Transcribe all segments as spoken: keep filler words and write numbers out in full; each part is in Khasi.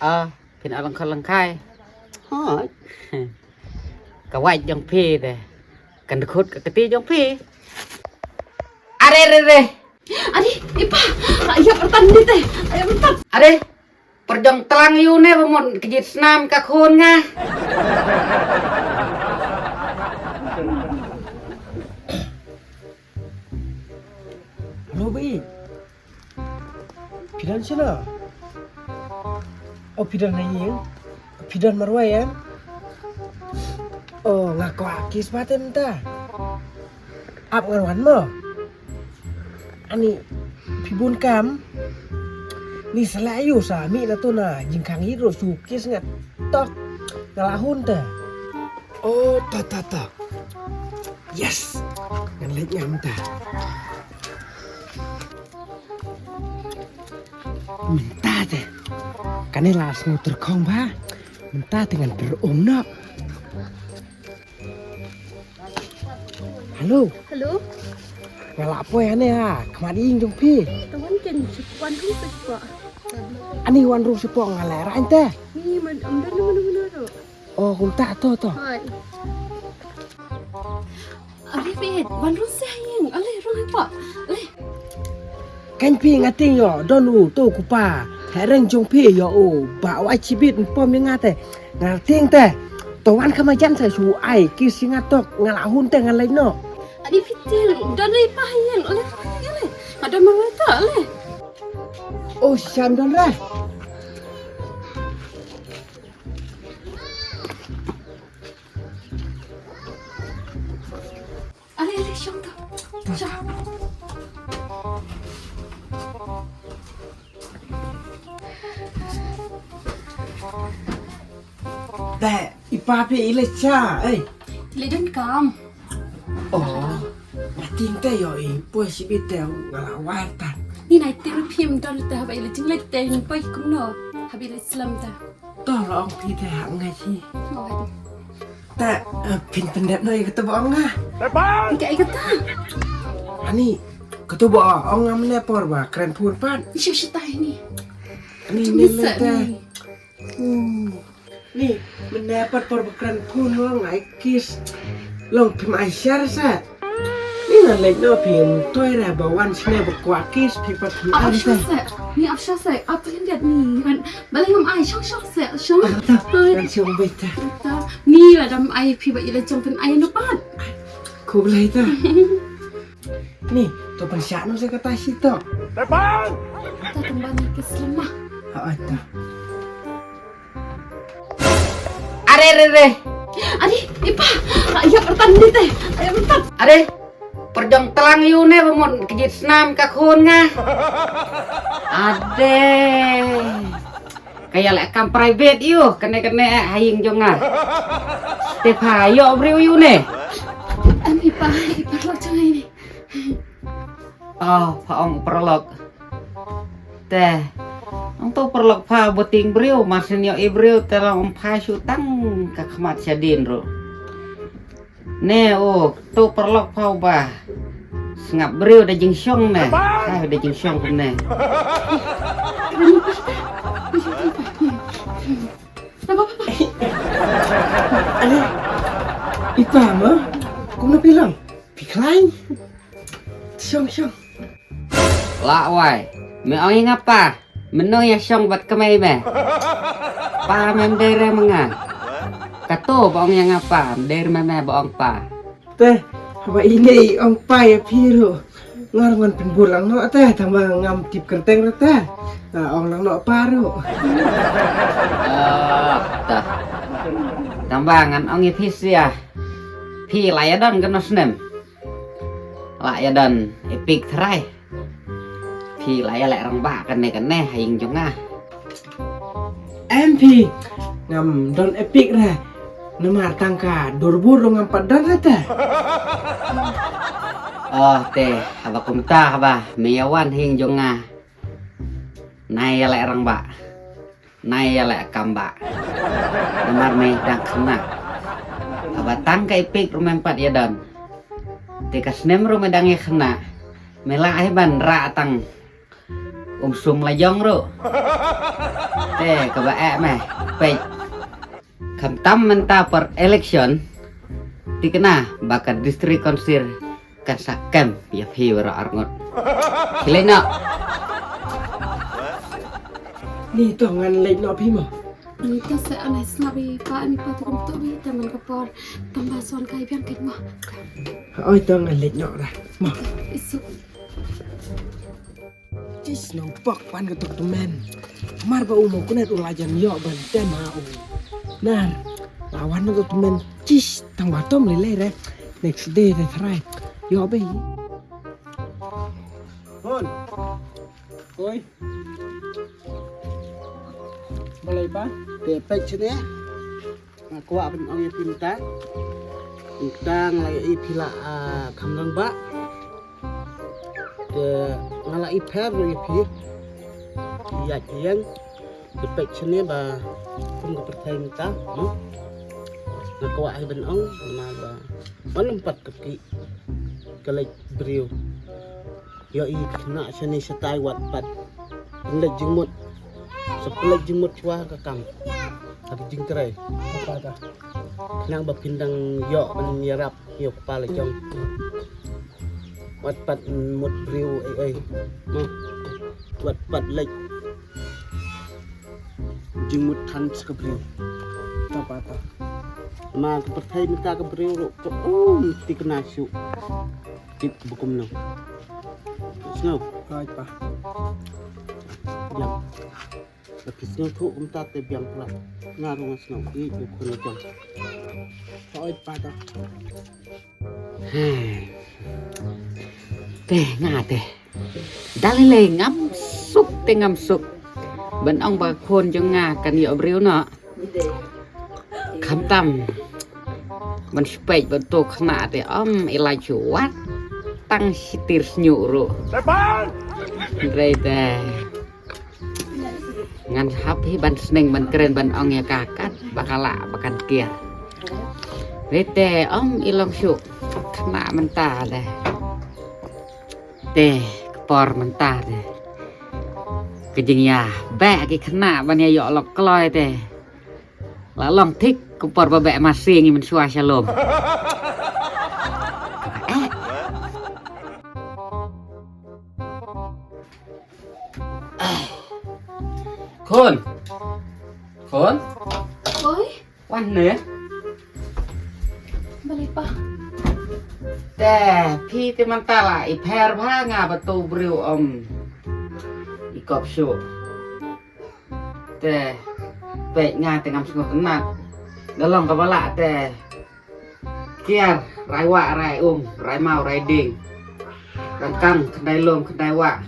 Ah, phin alang khalang kai. Hooid. Ka wait jong phi de. Kan dkhot ka kti jong phi. Are re re. Are, i pa, ïa pertan ni te. Ïa pertan. Are, perjong tlang ïu ne ba mut ka jit snam ka khun nga. Hello, Bai. Phi don shano? Oh, phi don ha ïing? Phi don marwei em? Oh, nga kwah kiss ba te mynta. Ap ngan wan mo. Ani, phi bun kam? Ni sa la ïoh sa mih na to na jingkhang ïit ruh shu kiss nga tok. Nga la hun te. Oh, ta ta ta. Yes. Ngan leit ngam ta. Mynta te. Kane la sngew tyrkhong ba. Mynta te ngan tyrkhong noh. Hello. Hello. Nga la poi ane ha khmat ïing jong phi. Te wan ken shu wan ruh shu pa. Ani wan ruh shu pa nga la rang te. Ni man am don mana mana ruh. Oh, kumta to to. Hai. Are phi, wan rung sha ïing. Ale, rung ha pa. Ale. Kan phi nga tieng ïoh don u to ku pa. Heh reng jong phi ïoh u ba wai chibit pom ïa nga te. Nga tieng te. To wan kham jan sa shu ai kiss ïa nga tok nga la hun te nga leit noh. Are phi tieng don i pa ha ïing. Ale, rung ha ïing ale. Nga don marwei te ale. Oh, shisha don re. Ale, ale, shong to. Shong. Te, i pa phi i leit sha, eh. I leit don kam. Oh, nga tieng te ïoh i poi shibit te nga la wai ta. Ni nai tieng phim don te haba i leit jingleit te i poi kumno. Haba i leit slem te. To la ong phi te hap ngai hi. Te, eh, phin pyndep noh ïa kata ba ong nga. Ïa ka, ïa kata. Ani, kata ba ong nga mynne por ba kren phone pat. Shu shu tai ni. Ani, ni le te. Ni mynne pat por ba kren phone ong ai kiss. Long phim ai share sa. Ni nga leit noh phim toi re ba wan shane ba kwah kiss phi pat phim ai sa. Ni ap sha se, ap pyndiat ni ngan ba lei ngam ai shong shong se shong. Ngan shong beit ta. Ni la dam ai phi ba ila jong pyn ai no pat. Khublei ta. Ni to pynshah no se kata shi to. Ta tamba ni kiss lama. Ha ai ta. Are re re. Are, i pa. Ïa pertan ni te. Ïa pertan. Are. Perjong tlang ïu ne ba mut ka jit snam ka khun nga. Ade. Ka ïa leh kam private ïu kane kane ha ïing jong nga. Te pha ïoh briew ïu ne. Em i pa, i pa lo jong ngi ni. Oh, pha ong paralok. Te ong to paralok pha ba tieng briew, mar shen ïoh i briew te long ong pha shu tang ka khmat shadien ruh. Ne o to paralok pha ba sngap briew da jingshong ne. Pha da jingshong kumne. Ale, i pa ma, kumno phi long? Phi khlaiñ? Shong, shong. Lah wai, me ong ïa nga pa, me nong ïa shong bad kmei me. Pa me mdei re ma nga. Kato ba ong ïa nga pa, mdei re ma me ba ong pa. Te, haba ine i ong pa ïa phi ruh. Ngar ngan pynbun lang noh te, tang ba ngam tip kyrteng re te. Nga ong lang noh pa ruh. Ah, ta. Tang ba ngan ong ïa phi sia. Phi la ïa don kano snem. La ïa don i pik trai. Phi la ïa leh rangbah kane kane ha ïing jong nga. Em phi, ngam don i pik re. Namar tang ka dur bur ruh ngam pat don re te. Oh te, haba kumta haba me ïa wan ha ïing jong nga. Nai ïa leh rangbah. Nai ïa leh kam ba. Namar me dang khynnah. Haba tang ka i pik ruh mem pat ïa don. Te ka snem ruh me dang ïa khynnah. Me lah ai ban rah tang Um sum la jong ruh. Te kaba eh meh. Peit. Khamtam mynta por election. Tikna ba ka district council kan sa kem ïa phi baroh arngut. Khie leit noh. Ni to ngan leit noh phi mo. Ni to se anai snap i pa ani pa tu kum tu bi taman ka por. Tamba son kai biang kit mo. Oi to ngan leit noh dah. Mo. Isu. Cis nong pok wan ka tok temen. Mar ba u mo kunet u lajan yo ban tema u. Nar. Lawan ka tok temen. Cis tang watom lele re. Next day re try. Yo be. Hon. Oi. Balai pa? Te pek sini. Nga kwah ban ong ïa phi mynta. Mynta nga la ïohi phi la, ah, kham rangbah. Te nga la ïapher ruh ïa phi. Ïa ki ïeng. Te peit shane ba kum ka pyrthei mynta, no? Nga kwah hi ban ong namar ba wan lympat ka ki ka leit briew. Ïohi ka khynnah shane shatai wat pat. Pynleit jingmut. Sa pynleit jingmut shuwa ha ka kam. Ha ka jingtrei. Kata ka. Khnang ba phin dang ïoh ban ïarap ïa u kpa la jong. Wat pat mut briew ei ei. Hmm. Wat pat leit jingmut than sa ka briew. Kata ka. Ma ka pyrthei mynta ka briew ruh ka um thikna shuh. Tip ba kumno. Sngew. Right pa. Biang. Ba phi sngewthuh kumta te biang pla. Nga ruh nga sngew. Ïeit ïa u khun la jong. Right pa ta. Te nga te. Da lei lei ngam suk te ngam suk. Ban ong ba khun jong nga kan ïoh briew noh. Khamtam ban shu peit ba to khynnah te ym i la shu wat tang shi tir shñiuh ruh. Hynrei te ngan hap hi ban sneng ban kren ban ong ïa ka katba ka lah ba kan kiar. Hynrei te ym i long shuh khynnah mynta te. Te ka por mynta te ka jingïabeh ki khynnah ban ïa ïoh lok kloi te. La long thik ka por ba beh masi ngi mynshuwa sha lum. Eh. Khun. Khun. Oi. Wan ne. Balei pa? Te phi te mynta la ïapher bha nga ba to briew ym i kop shuh. Te peit nga te ngam sngewtynnat. Da long kaba lah te kiar rai wah rai um rai maw rai dieng. Ryngkang khyndai lum khyndai wah.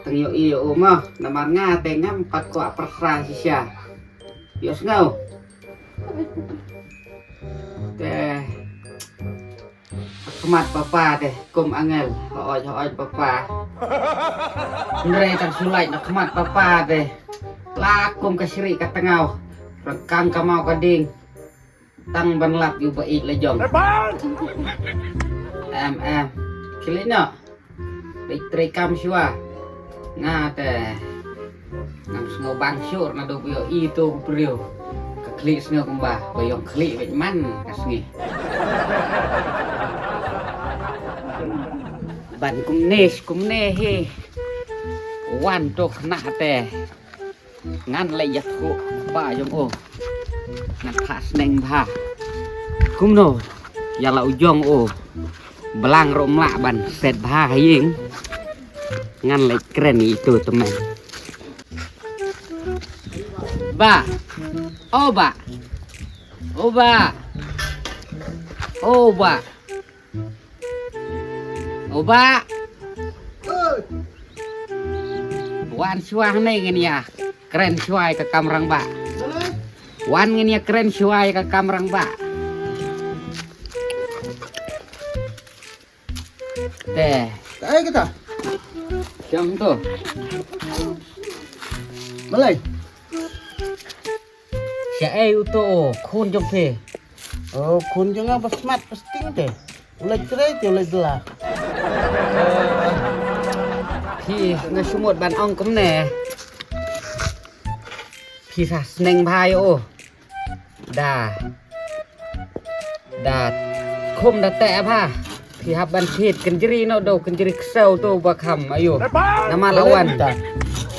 Tang ïohi ïa u mo namar nga te ngam pat kwah pyrsa shisha. Ïohsngew. Te khmat papa te kum angel. Hooid hooid papa. Hynrei tang shu lait na khmat papa te la kum ka shrieh ka tngaw. Ryngkang ka maw ka dieng. Tang ban lap ïa u ba ïeit la jong. Em em. Khie leit noh. Leit trei kam shuwa. Nga te ngam sngewbang shuh naduh ba ïohi to u briew. Ka khlieh sngew kumba ba ïong khlieh beit man ka sngi. Ban kumne kumne hi. Wan to khynnah te. Ngan leit ïathuh kpa jong u. Ngan phah sneng bha. Kumno ïa la u jong u. Blang ruh mlah ban set bha ha ïing. Ngan leit kren ïa itu tymmen. Ba. O ba. O ba. O ba. O ba. Wan shuwa hangne ngin ïa kren shuwa ïa ka kam rangbah. Wan ngin ïa kren shuwa ïa ka kam rangbah. Te. Kaei kata? Shong to. Balei? Shaei uto u khun jong phi? O khun jong nga ba smat ba sting te. U leit trei te u leit bylla. Ih, nga sumut ban ong kumne. Phi sa sneng bha ïa u. Da. Da. Khum da teh bha. Phi hap ban thied kynjri noh do kynjri ksew to ba kham ayo. Namar la wan.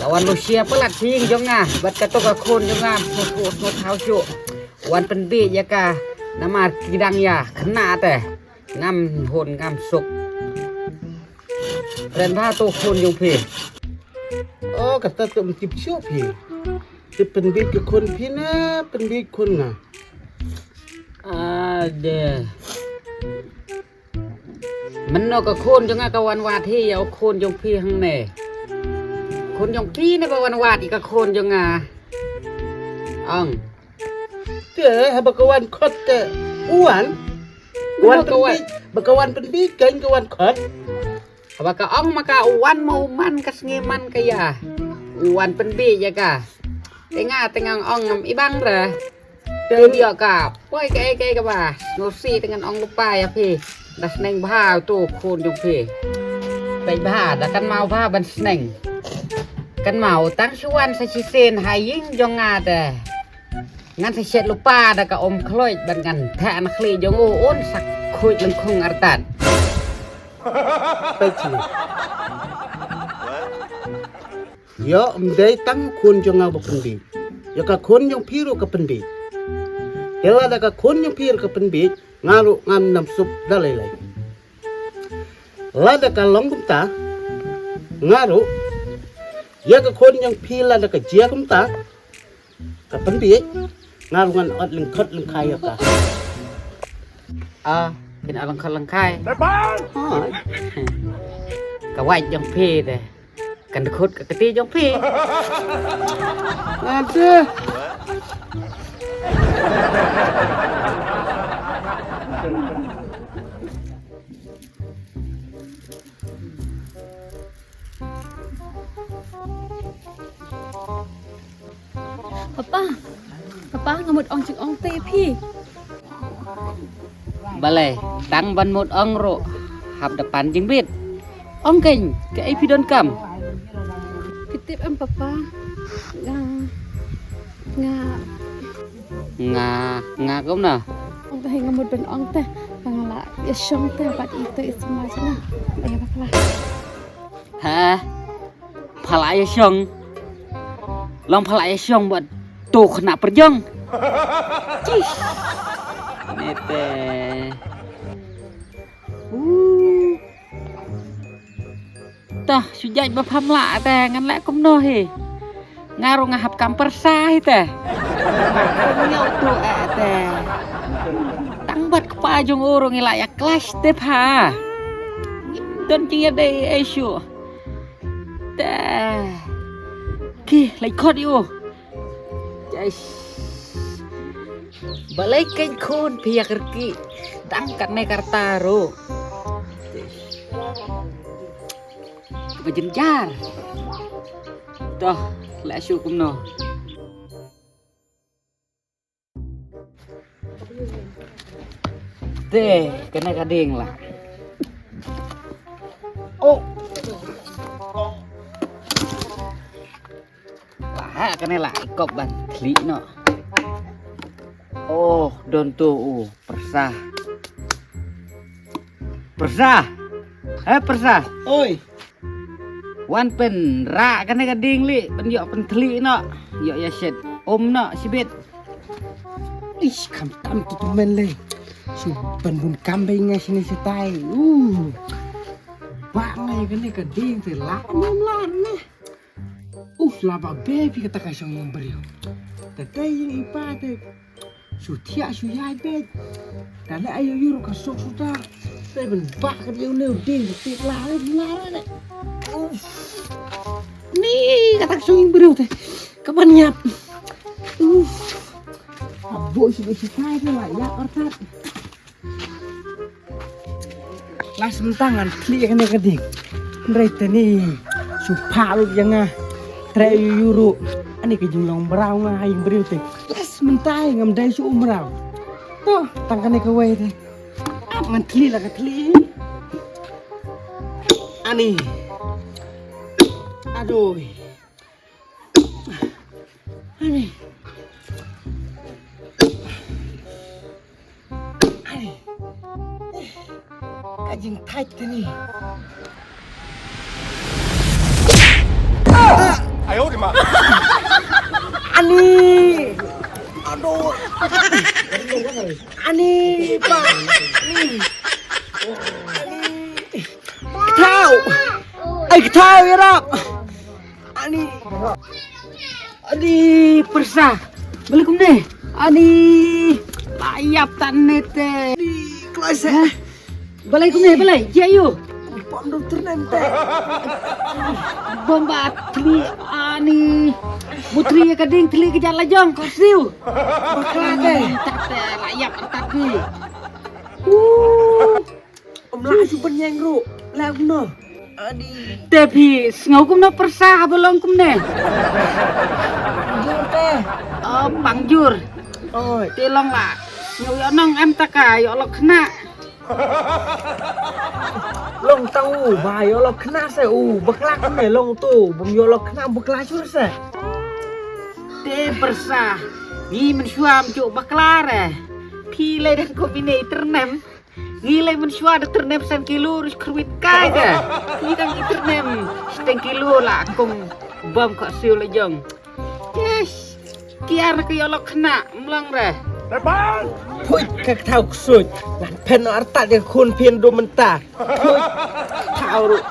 La wan Lucia palat phi ïing jong nga. Bad kato ka khun jong nga. Sngewthuh sngewthaw shuh. Wan pynbiej ïa ka. Namar ki dang ïa khynnah te. Ngam hun ngam suk. Kren bha to khun jong phi. O, kata to mtip shuh phi. Te pynbiej ka khun phi na pynbiej khun nga. Ade. Mynno ka khun jong nga ka wan wad hi ïa u khun jong phi hangne. Khun jong phi ne ba wan wad ïa ka khun jong nga. Ong. Te haba ka wan khot te u wan. Wan pynbiej, ba ka wan pynbiej kan ka wan khot. Haba ka ong ma ka u wan ma u man ka sngi man ka ïa. U wan pynbiej ïa ka. Te nga te ngan ong ngam i bang re. Te ïa ka. Poi ka ei ka ei kaba. Sngewsih te ngan ong lypa ïa phi. Da sneng bha to khun jong phi. Peit bha da kan mau bha ban sneng. Kan mau tang shu wan sa shisien ha ïing jong nga te. Ngan sa shet lypa da ka um khluit ban ngan theh na khlieh jong u un sa khuid lyngkhung artat. Peit sini. Ïa, ym dei tang khun jong nga ba pynbiej. Ïa ka khun jong phi ruh ka pynbiej. Te lada ka khun jong phi ruh ka pynbiej, nga ruh ngam nang suk da lei lei. Lada ka long kumta, nga ruh, ïa ka khun jong phi lada ka jia kumta, ka pynbiej, nga ruh ngan ot lyngkhot lyngkhai ïa ka. Ah, kin ot lyngkhot lyngkhai. Hooid. Ka wait jong phi te. Kan dkhot ka kti jong phi. Ade. Papa, papa, nga mut ong jingong te phi. Balei, tang ban mut ong ruh hap da pan jingbit. Ong kein, kaei phi donkam? Phi tip em papa, nga, nga, nga, nga kumno? Ong te nga mut ban ong te, nga la ïa shong te bad ito i sma jana. Ïa bakla. Ha? Pha la ïa shong. Long pha la ïa shong bad to khynnah pyrjong. Chis. Nete. Uh. Tah, shu jait ba pham lah te ngan leh kumno hi. Nga ruh nga hap kam pyrsa hi te. Ngi utu eh te. Tang bad kpa jong u ruh ngi lah ïa clash te pha. Ngim don jingïadei ei shuh. Te. Ki, lai khot ïa u. Yes. Balei kein khun phi ïa kyrkieh. Dang katne ka rta ruh. Ba jynjar. Toh, leh shuh kumno. Te, kane ka dieng la. Oh. Lah, kane la i kop ban thli noh. Oh, don to u pyrsa. Pyrsa. He pyrsa. Oi. Wan pynrah kane ka dieng lei, pyn ïoh pynthli noh. Ïoh ïa shet um noh shibit. Ish, kham tam tu tu men lei. Shu pynbun kam bei nga shini shatai. Uh. Ba ngai kane ka dieng te lah nym lah ne. Uh, lah ba be phi kata ka shong ïing briew. Te te ïing i pa te. Shu thiah shu ïaid beit. Ka leh aïu ïu ruh ka suk shu ta. Te ban bah ka ïu neu ding ka tik la la la la. Uff. Ni ka tak shu ïing briew te. Ka ban ïap. Uff. Abo shu shu ta te la ïap artat. Last mynta ngan thli kane ka ding. Hynrei te ni shu phah lut ïa nga. Treh ïu ïu ruh. Ani ka jinglong mraw nga ha ïing briew te. Last mynta ngam dei shu u mraw. To, tang kane kawei te. Ap ngan thli la ka thli. Ani. Aduh. Ani. Ani. Ka jingthait te ni. Ayo di ma. Ani. Aduh. Ani, pa. Ani. Kthau. Ai, kthau, ïarap. Ani. Ani, pyrsa. Balei kumne? Ani. La ïap tang ne te. Ani, kloi se. Balei kumne, balei? Jia yu. Bom dum tyrnem te. Bom ba thli ani. Mutri ka ding thli ka jala jong ka siu. Bakla te. Tat te la ïap tat ni. Um la ju ban yang ru. La no. Ani. Te phi sngew kumno pyrsa haba long kumne. Jur te. Oh, pang jur. Oi. Te long la. Sngew ïa nong em ta ka ïa lok khna. Long tang u ba ïa lok khna se u bakla kumne long tu bum ïa lok khna bakla jur se. Te pyrsa. Ngi mynshuwa ym ju bakla re. Phi le dang ko bine tyrnem. Ngi lei mynshuwa da tyrnem san kilo ruh kyrwit kai da. Ngi dang i tyrnem san kilo la kong bom ka siu la jong. Yes. Kiar na ka ïa lok khna mlong re. Phuit ka kthau ksuid. Ngan phen no artat de khun phin du mynta. Phuit. Kthau ruh.